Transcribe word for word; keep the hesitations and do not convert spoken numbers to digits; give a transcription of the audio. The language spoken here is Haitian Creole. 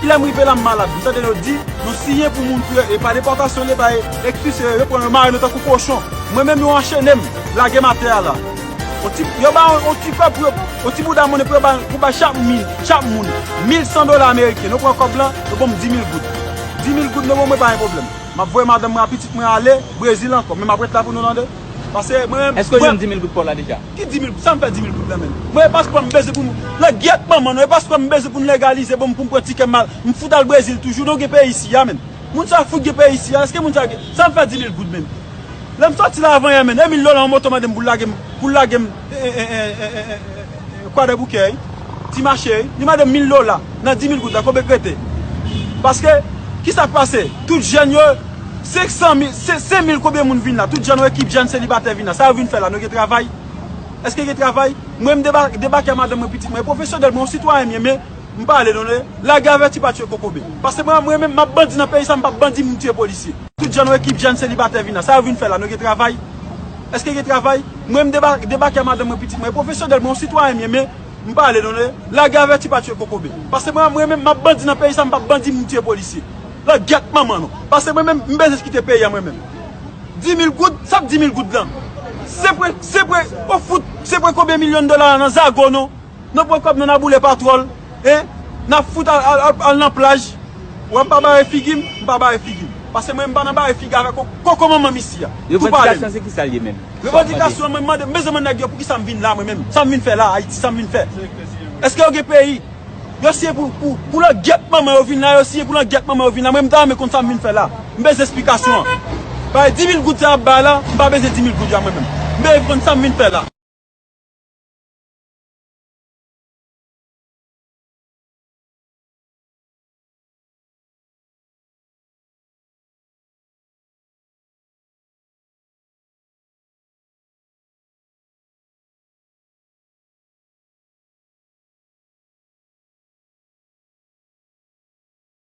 Lè m rive la, m malad. M tande yo di, nou siyen pou moun pou yo, e pa depòtasyon li ye, bay ekspilse yo, yo pran yo mare nou tankou kochon. Mwen menm, yo anchene m, lage m atè a la. On ti, yo ba on, on ti kòb pou yo, on ti bouda monnen pou yo ba, pou ba chak mil, chak moun, mil san dola ameriken. Nou pran kòb lan, yo ban m di mil goud. Di mil goud, nou ban mwen, pa gen pwoblèm. M ap voye madanm mwen ak pitit mwen ale Brezil ankò, men m ap ret la pou nou tande. Paske mwen menm, Èske w mwen jwenn di mil goud pa w la deja? Ki di mil? Sa m fè di mil goud la menm? Mwen, e paspò m bezwen pou m, nan gyèt manman nou, e paspò m bezwen pou m legalize, bon, pou m pran tikè m al, m fout al Brezil toujou, nou gen peyi isi a menm. Moun sa fout gen peyi isi a, èske moun sa gen, sa m fè di mil goud menm? Lè m sòti la avan yè menm, Emil Lolan yon moto mande m pou l lage m, pou l lage m, e, e, e, Kwadèboukè, wi. Ti mache, wi. Li mande m mil dola nan di mil goud la, konbyen k rete? Paske, kisa k pase? Tout jèn yo, senk san mil, se, senk mil konbyen moun vin la? Tout jèn, yon ekip jèn selibatè vin la. Sa yo vin fè la? Nou gen travay? Èske gen travay? Mwen, m deba-, debake a madanm mwen, pitit mwen. Pwofesyonèl, mwen, yon sitwayen m ye, men m pale nou, lage avèti pa tiye kokobe. Paske mwen, mwen menm, m ap bandi nan peyi sa, m p ap bandi, m tiye polisye. Tout jèn, yon ekip jèn selibatè vin la. Sa yo vin fè la? Nou gen travay? Èske gen travay? Mwen, m deba-, debake a madanm mwen, pitit mwen. Pwofesyonèl, mwen, yon sitwayen m ye, men m pale nou, lage avèti pa tiye kokobe. Paske mwen, mwen menm, m ap bandi nan peyi sa, m p ap bandi, m tiye polisye. Nan gyèt manman nou. Paske mwen menm, m bezwen kite peyi a mwen menm. Di mil goud, sa k di mil goud lan? Se pre, se pre, ou fout, se pre konbyen milyon dola nan zago nou? Nou pran kòb nou, n a boule patwòl, en? N a fout al, al, al, al nan plaj. Ou wè m pa bare figi m, m pa bare figi m. Paske mwen, m pa nan bare figi avèk ko-, koko manman m isi a. Tou pale m. Revandikasyon se ki sa l ye menm? Revandikasyon, mwen mande, m bezwen mande nèg yo poukisa m vin la mwen menm. Sa m vin fè la, Ayiti, sa m vin fè? Èske yo gen peyi? Yo siyen pou, pou, pou langyèt manman yo vin la, yo siyen pou langyèt manman yo vin la. Mwen, m ta renmen konn sa m vin fè la. M bezwen esplikasyon an. Bay di mil goud sa y ap bay la, m pa bezwen di mil goud yo a mwen menm. M bezwen konn sa m vin fè la.